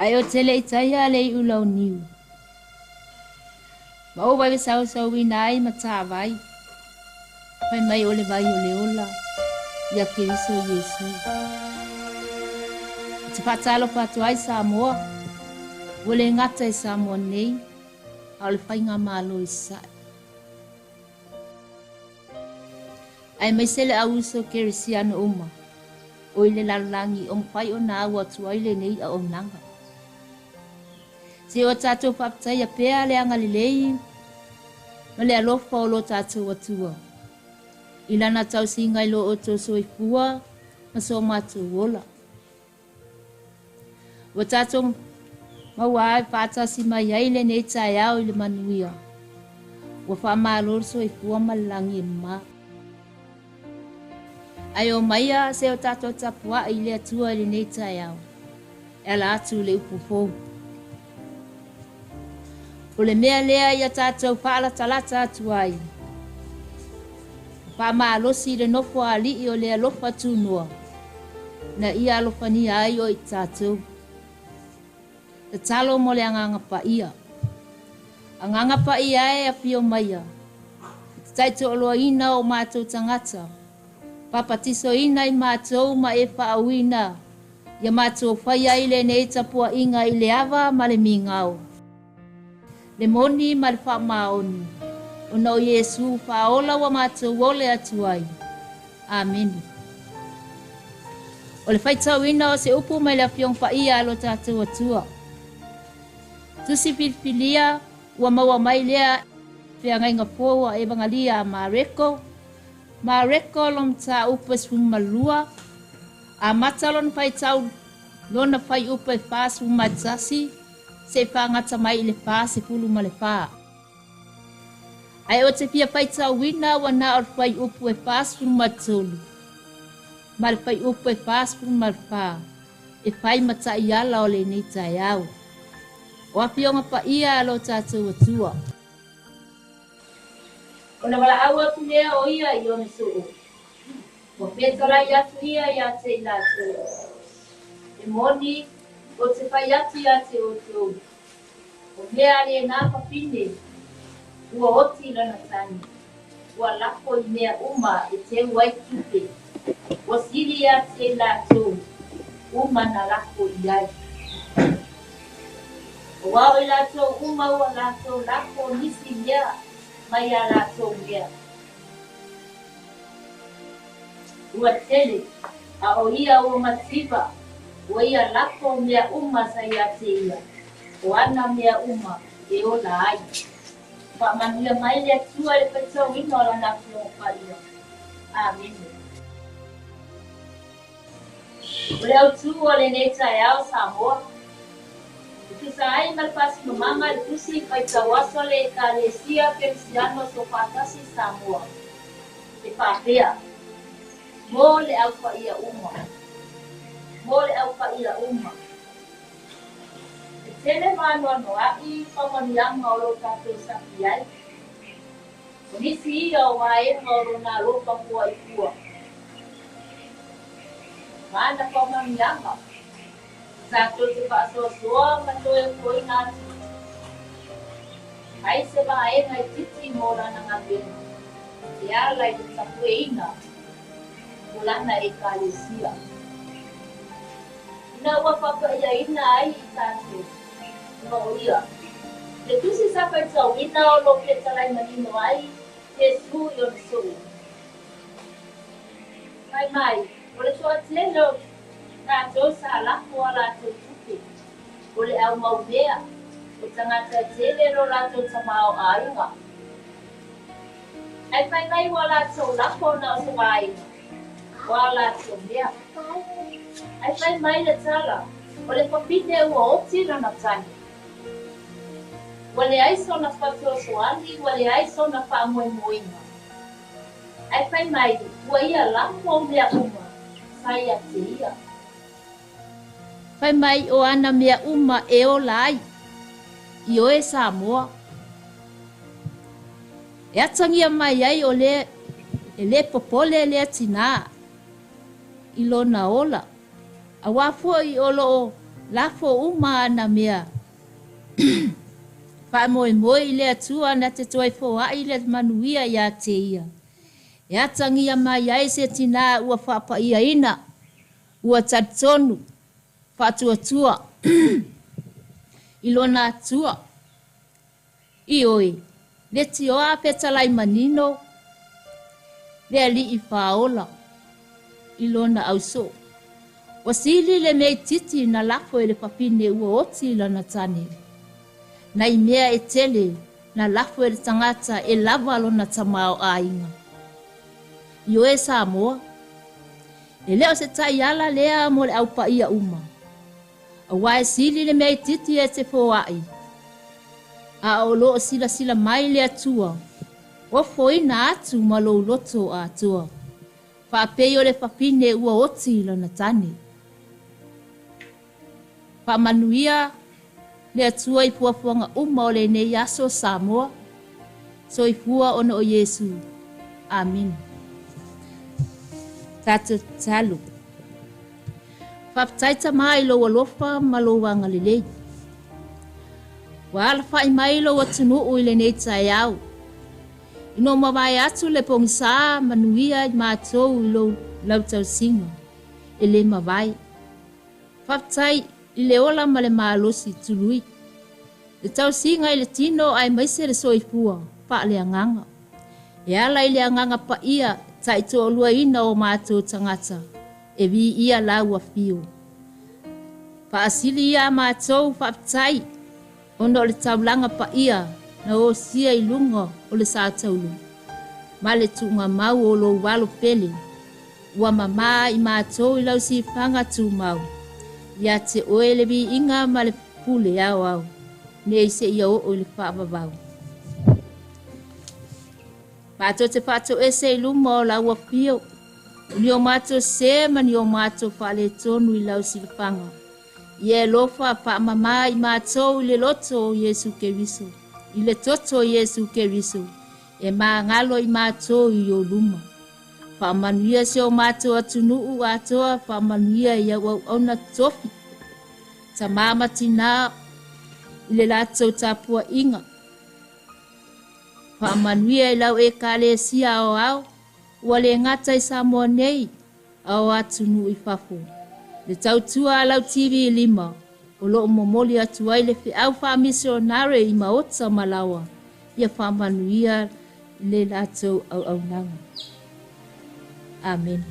Ae ou te le i taia le iu launiu. Ma ou vave sausauina ai matavai, fai mai o le vai o le ola, ia Keriso Iesu. Ou te faatalofa atu ai Samoa, ua le gata i Samoa nei, a o le Faigamalo i Sasae. Aemaise le au uso Kerisiano uma o i le lalolagi o mafai ona au atu ai lenei auaunaga. Se o tatou faafetaia pea le agalelei ma le alofa o lo tatou Atua i lana tausiga i lo outou soifua ma so matou ola. Ua tatou maua ai faatasi mai ai lenei taeao i le manuia. Ua faamalo le soifua ma le lagi e mama. Ae omaia se o tatou tapuai i le Atua i lenei taeao e ala atu i le upu fou. O le mea lea ia tatou faalatalata atu ai, faamalosi i le nofo a alii o le alofa tunoa, na ia alofania ai o i tatou. Tatalo mo le Agaga Paia. Agaga Paia e afio maia, i te taitoaloaina o matou tagata, papatisoina i matou ma e faauina ia matou fai ai lenei tapuaiga i le ava ma le migao, le moni ma le faamaoni, ona o Iesu faaola ua matou ole atu ai. Amene. O le faitauina o se upu mai le Afioga Paia a lo tatou Atua. Tusi filifilia ua maua mai lea feagaiga fou a Evangalia a Mareko, Mareko lona mataupu e 12, amata lona faitau lona fuaiupu e 41 seia faagata mai i le 44. Ae ou te fia faitauina ua na o le fuaiupu e 43 ma le fuaiupu e 44 e fai ma taiala o lenei taeao. O Afioga Paia a lo tatou Atua. Ona valaau atu lea o ia i ona soo, ua fetalai atu ia ia te i latou, E moni, ou te fai atu ia te outou, o mea a lena fafine, ua oti i lana tane, ua lafo i mea uma e teu ai tupe, ua sili ia te i latou uma na lafo i ai. Aua o i latou uma ua latou lafo nisi mea mai a latou mea. Ua tele, a o ia ua mativa, ua ia lafo mea uma sa ia te ia, o ana mea uma e ola ai. Faamanuia mai le Atua i le faitauina o Lana Afioga Paia. Amene. O le autū o lenei taeao Samoa, e tusa ai ma le faasinomaga i le tusi faitau aso a le Ekalesia Kerisiano Soofaatasi i Samoa, e faapea, Mo le au paia uma. Mo le au paia uma. E tele maanoanoaʻi faamanuiaga o lo o tatou sapi ai. O nisi ia o vaega o lona alofa fuaifua ma ana faamanuiaga, tatou te faasoasoa ma toe okoina atu ai se vaega itiiti mo lana galuega e ala i le tapueina o lana Ekalesia. Ina ua faapaiaina ai i tatou, ona o ia, le tusi sa faitauina o lo o fetalai manino ai Iesu i ona soo. Fai mai, o le toatele o tatou sa lafo a latou tupe, o le au mau mea, o tagata e tele lo latou tamaoaiga. Ae fai mai ua latou lafo na o se vaega o a latou mea. Ae fai mai le tala, o le fafine ua oti lana tane. Ua leai sona faasoasoani, ua leai sona faamoemoega. Ae fai mai, ua ia lafo mea uma sa ia te ia. Fai mai o ana mea uma e ola ai, i oe Samoa. E atagia mai ai o le e le popole lea tinā i lona ola, auā foi o lo o Lafo uma ana mea. Faamoemoe i le Atua na te toe foai le manuia ia te ia. E atagia mai ai se tinā ua faapaiaina, ua talitonu, faatuatua i lona Atua. Ioe, letioa fetalai manino le Alii Faaola i lona ausoo. Ua sili le mea itiiti na lafo e le fafine ua oti i lana tane, nai mea e tele na lafo e le tagata e lava lona tamaoaiga. Ioe Samoa, e le o se taiala lea mo le au paia uma. Aua e sili le mea itiiti e te foai, a o lo o silasila mai le Atua, ofoina atu ma lou loto atoa, faapei o le fafine ua oti i lana tane. Faamanuia le Atua i fuafuaga uma o lenei aso Samoa. Soifua ona o Iesu. Amene. Tatou tatalo. Faafetai Tama i lou alofa ma lou agalelei. Ua alafai mai lou atunuu i lenei taeao. Ina ua mavae atu le pogisa manuia i matou i lou lau tausiga e le mavae. Faafetai i le ola ma le malosi tului, le tausiga i le tino aemaise le soifua faaleagaga. E ala i le Agaga Paia taitoaluaina o matou tagata e viia lau afio. Faasili ia matou faafetai ona o le taulaga paia na osia i luga o le sataulu ma le tuugamau o lou alo pele ua mamā i matou i lau sifaga tumau ia te oe le viiga ma le pule aoao nei seia oo i le faavavau. Matou te faatoese i luma o lau afio, o ni o matou sē ma ni o matou faaletonu i lau silafaga. Ia e alofa faamamā i matou i le loto o Iesu Keriso, i le toto o Iesu Keriso, e magalo i matou i ou luma. Faamanuia si o matou atunuu atoa, faamanuia i au auauna tofi, tamā ma tinā i le latou tapuaiga. Faamanuia i lau Ekalesia aoao, ua le gata i Samoa nei, a o atunuu i fafo. Le tautua a lau TV 5, o lo o momoli atu ai le feau faamisionare i maota ma laoa, ia faamanuia le latou auaunaga. Amene.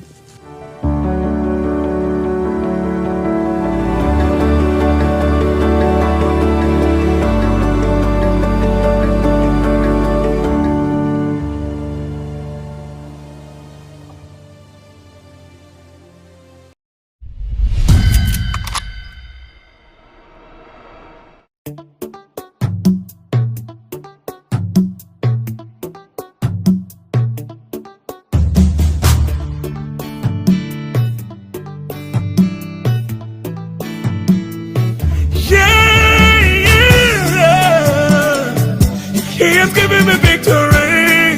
Yeah, yeah. He has given me victory.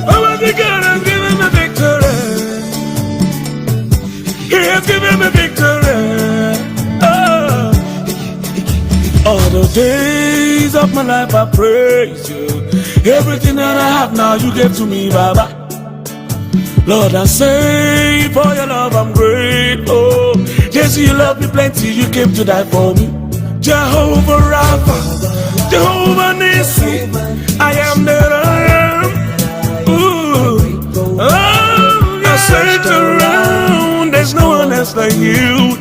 Oh, my God has given me victory. He has given me victory. Oh. All the days of my life I praise you. Everything that I have now you gave to me, Baba. Lord, I say for your love I'm grateful. Yes, you love me plenty, you came to die for me. Jehovah Rapha, Jehovah Nissi, I am that I am. Ooh, oh, I searched around, there's no one else like you.